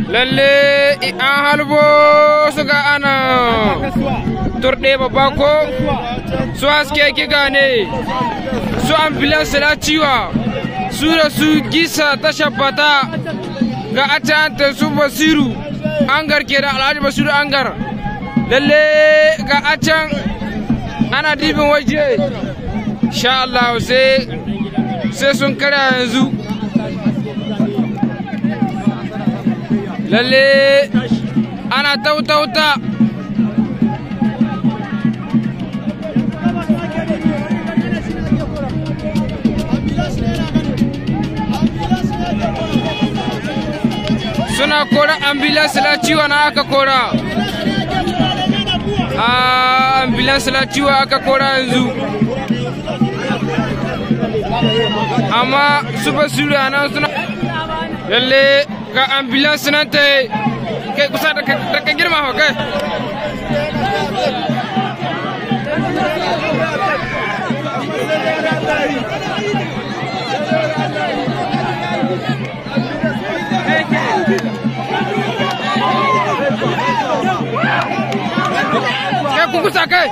Lalle an halbo su ga ana turɗe babba ko su haske kiga ne su ambulance na ciwa su da su gisa ta shabbata ga atanta su Basiru Angar ke da Alhaji Basiru Angar. Lalle ga acan ana dibin waje, sha Allah sai sun karya yanzu. Lalle ana tautauta. Suna kora ambulance la ciwa na aka kora, a ambulance la ciwa aka kora yanzu, amma su Basiru nan suna. Lalle ga ambulance nan ta kai kusa da ka girma kai. Kai ku kusa kai.